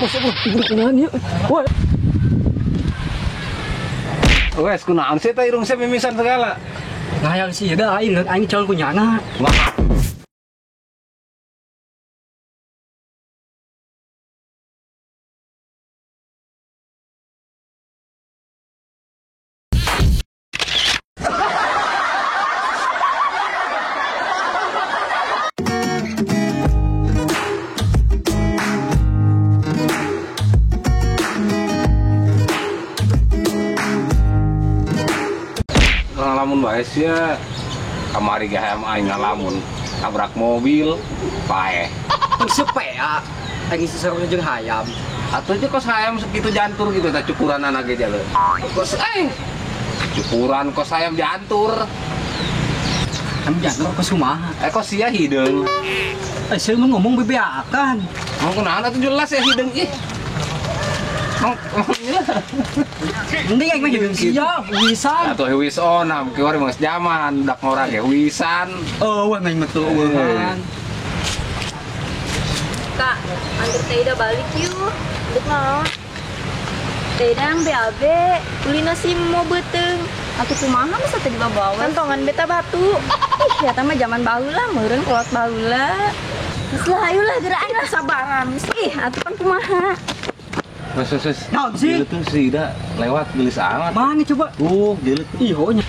Masa kunaon ieu? Woi. Wes kunaon sih teh irung sih mimisan segala. Ngayal sih da aing aing calon ku nyana. Ngalamun bae sia. Kamari ge hayam aing ngalamun tabrak mobil paeh. Tong sepea aing sesaruna jeung hayam. Atuh teh kos hayam segitu jantur gitu tah cukuran anak ge jalan. Kos aing cukuran kos hayam jantur. Hayam jantur kos kumaha? Kos sia hideung. Sia mah ngomong bebeakan. Ngomong kunaon atuh jelas ya hideung ih. Mending aing mah hideung sia, wisan. Atuh wison am kieu mah geus jaman budak ngora ge wisan. Eueuh aing mah teu eueuhan. Kak, antar Teh Ida balik yuk. Dek naon? Teh Ida yang BAB, ulina si mau beuteung. Atuh kumaha masa teh dibawa? Kantongan beta batu. Ih, eta mah jaman baheula, meureun kolot baheula. Geus lah ayo lah geura aing lah sabaran. Ih, atuh kan kumaha? Wes. Naon sih? Itu si Ida lewat gelis amat. Mana coba? Gelis. Ih, nya.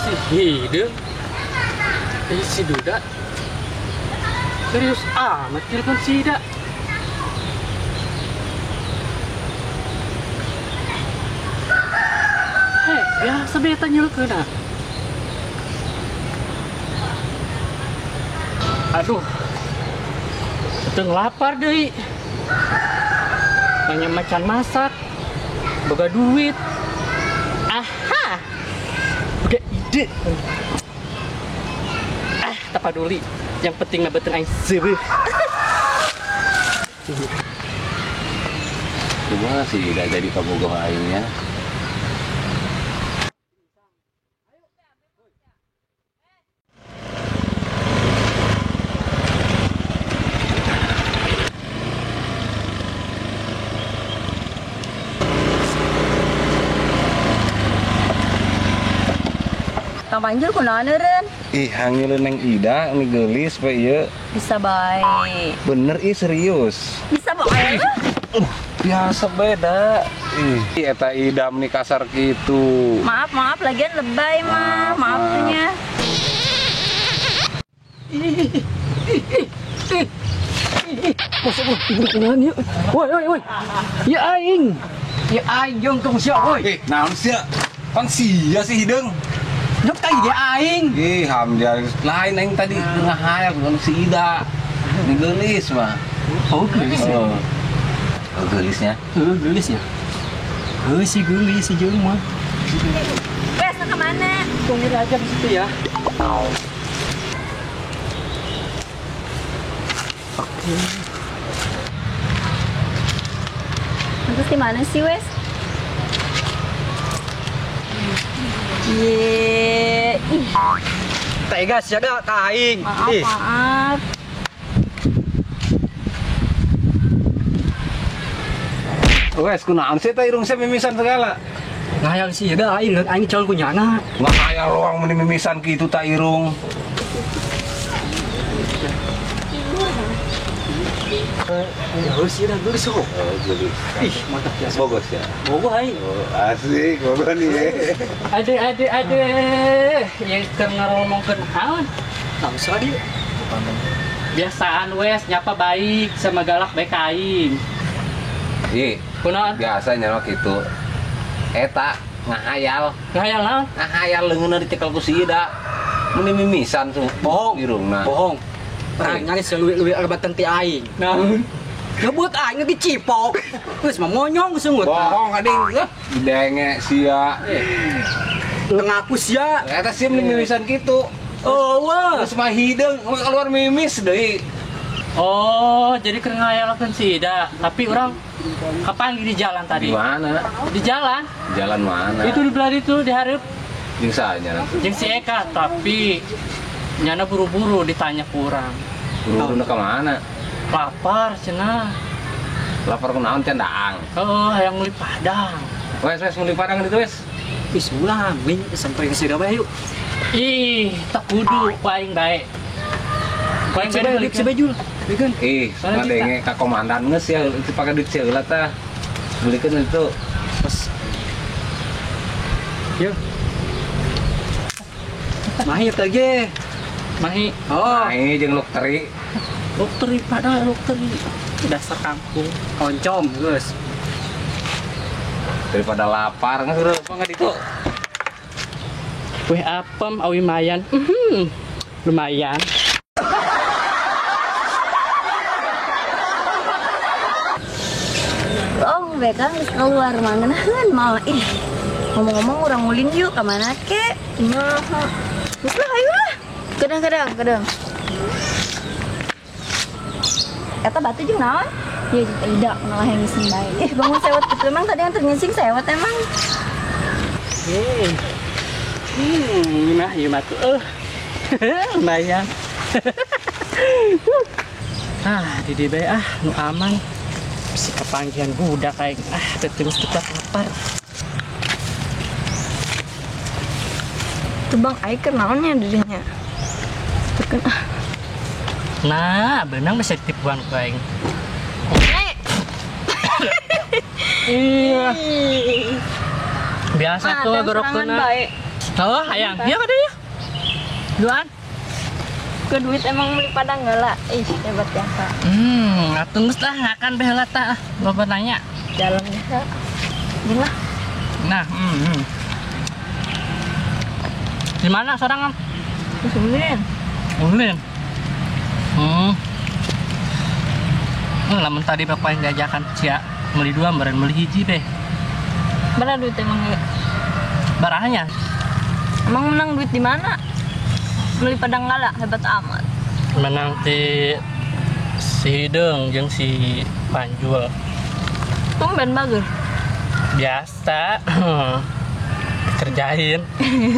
Si hideung. Si Duda. Serius amat telepon si Ida. Biasa beta nyelkeun ah. Aduh. Teu lapar deui. Banyak macan masak. Boga duit. Aha. Boga ide. Ah, tak peduli. Yang penting mah beuteung aing seueuh. Kumaha sih Ida jadi kabogoh aingnya? Kang Panjul kunaon eureun? Ih, hangileun Neng Ida ini geulis we ieu. Bisa bae. Bener ih serius. Bisa bae. Biasa beda. Ih, eta Ida meni kasar kitu. Maaf, maaf lagian lebay mah. Maaf nya. Masa kunaon ieu? Woi, woi, woi. Ya aing. Ya aing jeung tong sia woi. Eh, naon sia? Pan sia sih hideung. Nyok tadi dia aing. Ih, hamjar lain aing tadi ngahayal bukan si Ida. Ini geulis mah. Oh, geulis. Oh, geulisnya. Heuh, geulisnya. Heuh, si geulis si jeung mah. Wes, ke mana? Tunggu aja di situ ya. Oke. Terus di mana sih, Wes? Ye, ih. Tega sih ada ka aing. Maaf, maaf. Wes kunaon sih teh irung sih mimisan segala. Ngayal sih da aing aing calon ku nyana. Ngayal doang meni mimisan kitu ta irung. Ya sih dah geus kok. Oh, geus. Ih, mantap ya. Bogos ya. Bogoh aing. Oh, asik bogoh nih. Ade ade ade, yang keur ngomongkeun naon? Langsung adi. Biasaan wes nyapa baik sama galak baik aing. Ih, kunaon? Biasa nya kitu. Eta ngahayal. Ngahayal naon? Ngahayal leungeunna dicekel ku si Ida. Meni mimisan tuh. Bohong irungna. Bohong. Perang nyaris leuwih-leuwih arbatan ti aing. Naon? Ngebut aing ge cipok. Geus mah monyong sungut. Bohong ading. Denge sia. Ngaku sia. Eta sia meni mimisan kitu. Oh, wah. Geus mah hideung keluar mimis deui. Oh, jadi keur ngayalakeun si Ida, tapi orang kapan di jalan tadi? Di mana? Di jalan. Jalan mana? Itu di belah itu di hareup. Jeung saanya. Jeung si Eka, tapi nyana buru-buru ditanya kurang. Buru-buru ka mana? Lapar cenah. Lapar kunaon can daang. Heeh, hayang meuli padang. Wes wes meuli padang ditu wes. Ih, ulah, wing sampai ke sini bae yuk. Ih, tak kudu ku aing bae. Ku aing bae duit si Bejul. Bikeun. Ih, ngadenge ka komandan geus ya itu pake duit heula tah. Belikeun itu. Pas. Yuk. Mahi teh ge. Mahi. Oh, mahi jeung luk teri. Luk teri padahal luk teri. Dasar kampung. Oncom geus. Daripada lapar geus udah apa ditu. Weh apem awi mayan. Lumayan. Oh, mereka geus keluar mangeunaheun mau ih. Ngomong-ngomong urang ulin yuk ka mana ke? Nah, geus lah ayo lah. Kedang-kedang, kedang. Eta batu jeung naon? Ya tidak malah yang ngising bae. Eh, bangun sewot gitu emang tadi yang tergising sewot emang. Nah, ieu mah tuh. Lumayan. Ah, di dieu bae ah, nu aman. Bisi kepanggihan budak aing. Ah, teu terus tetap lapar. Tuh bang, aing keur naonnya dirinya. Tekan ah. Nah, benang bisa ditipuan ku aing. Iya. Biasa tuh gorokkeun. Oh, hayang. Iya kada ya? Duaan. Ke duit emang beli padang heula. Ih, hebat biasa. Atuh geus lah ngakan bae heula tah. Loba nanya. Jalan biasa. Gini lah. Nah, Di mana sorangan? Di Ulin. Ulin. Lamun tadi bapak yang diajakan sia beli dua meren beli hiji beh. Mana duit emang ya? Barahnya. Emang menang duit di mana? Beli padang gala hebat amat. Menang ti si Hideng jeung si Panjul. Tumben bagus. Biasa. Kerjain.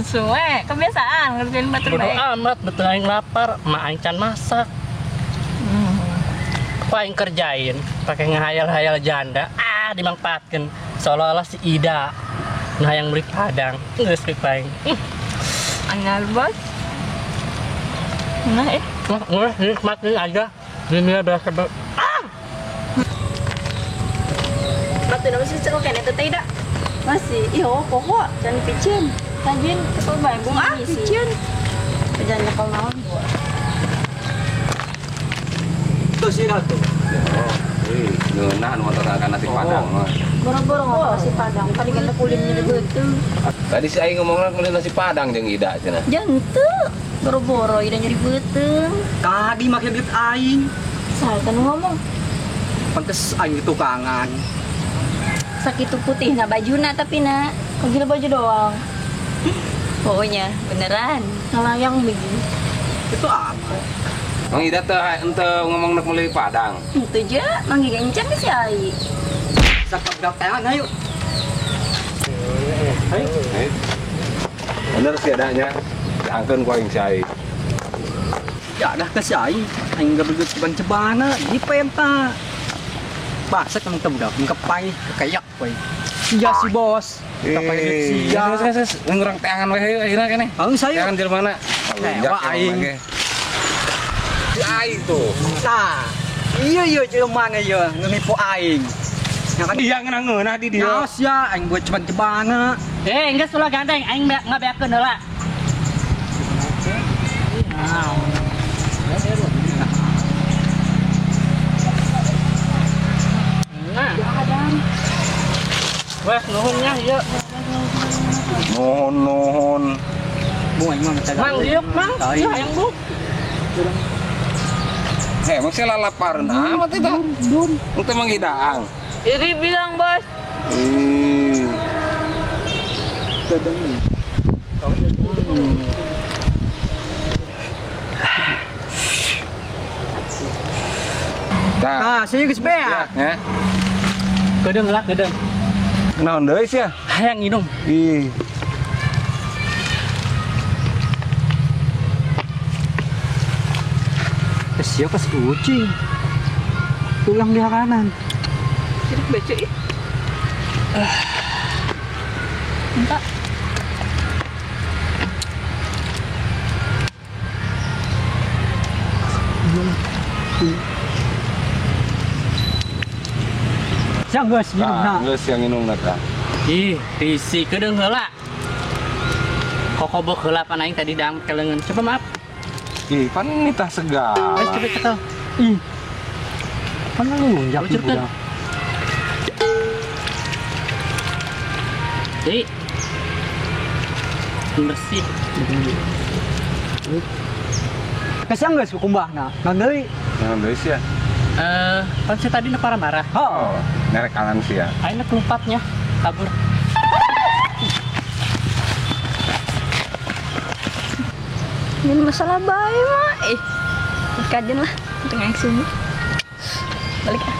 Suwe, kebiasaan ngerjain batur Bodo bae. amat betul aing lapar, mak aing can masak. Apa aing kerjain pakai ngehayal-hayal janda, ah dimangpaatkeun seolah-olah si Ida nah yang beli padang geus pik aing. Anyar bos. Nah, Wah, nikmatin aja. Ini berasa ah. Batu nama sih ceruk kene teh tidak. Masih, ih oh poho, jangan picin. Tajin kesel bae bung ah picin. Jangan nyekel naon gua. Tuh sih tuh. Oh, wih, ngeunah nu motor akan nasi padang mah. Boro-boro ngomong nasi padang, tadi kan kulinnya beuteung. Tadi si aing ngomongna kulin nasi padang jeung Ida cenah. Jangan boro-boro Ida nyeri beuteung. Tadi make duit aing. Saha teh ngomong? Pantes aing tukangan. Sakitu putih na bajuna tapi na kagila baju doang. Pokoknya beneran ngalayang begini. Itu apa? Mang Ida teh henteu ngomong nek meuli padang. Henteu je, mang Giga encang si ai. Sakabrak tangan ayo. Ayo. Bener sih adanya. Diangkeun ku aing si ai. Ya dah ke si aing, aing gabeugeut ceban-cebana di penta. Basak emang tebgak, mengkepai, kekayak koy. Iya si bos. Kapai sia. Geus geus ngurang teangan we hayu ayeuna keneh. Aing saya. Teangan jelema mana? Wah aing. Si aing tuh. Tah. Iya iya jelema mana ieu ngenipu aing. Ya kan dia ngeunah di dieu. Naos ya aing buat ceban-cebana. Eh, geus ulah gandeng aing ngabeakeun heula. Nah. Wah, nuhunnya ieu. Nuhun nuhun. Bu aing mah Mang diuk, Mang. Ieu hayang bu. Eh, emang saya lalapareun amat itu. Itu emang hidaang. Iri bilang, Bos. Tah. Nah, sih geus beak. Ya. Kedeung lah, kedeung. Naon deui sia? Hayang nginum. Ih. Siapa si kucing? Tulang di kanan. Sirik baca ih. Minta. Siang geus minum na. Geus yang minum na tah. Ih, risi kedeung heula. Kokobok heula pan aing tadi dang kelengan. Coba maaf. Ih, pan nitah segar. Ayo coba cekel. Ih. Pan lunjak Luncurkan. budak. Ih. Bersih. Kasihan geus kumbahna. Naon deui? Naon deui sia? Pan si tadi nu parah-marah. Heeh. Oh, nerek kanan sia. Aing nu kelumpatnya kabur. Ini masalah bae mah. Kajen lah, tengah sini. Balik ah.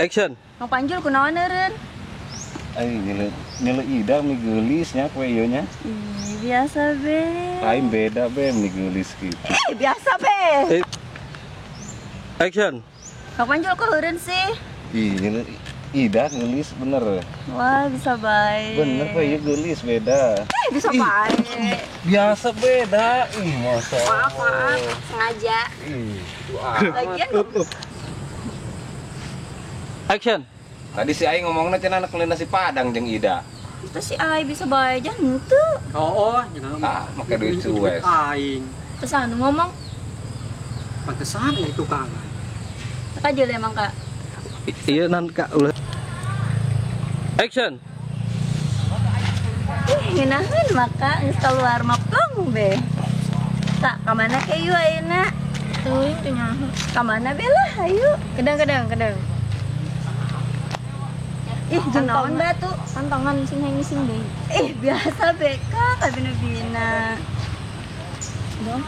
Action. Mang Panjul kunaon eureun? Ai nyele Ida mi geulis nya kue ieu nya. Ih, biasa be. Lain beda be mi geulis gitu. Biasa be. Action. Mang Panjul kok eureun sih? Ih, nyele Ida geulis bener. Wah, bisa bae. Bener kue ieu geulis beda. Bisa bae. Biasa beda. Ih, masa. Maaf, maaf, sengaja. Ih, itu ah. Lagian Action. Tadi si Ai ngomongna cenah anak nasi Padang jeung Ida. Itu si Ai bisa bae aja henteu. Oh, ah, make duit suwes. Aing. Terus anu ngomong pantesan euy tukangan. Teka jeung emang Kak. Iya nan Kak ulah. Action. Ih, ngeunaheun maka geus keluar mah plong be. Tak ka mana ke ieu ayeuna? Teuing teu nyaho. Ka mana be lah ayo. Kedang-kedang, kedang. Ih, jeung naon batu? Tantangan sing hayang sing deui. Ih, biasa be Kak, kabina-bina. Dong.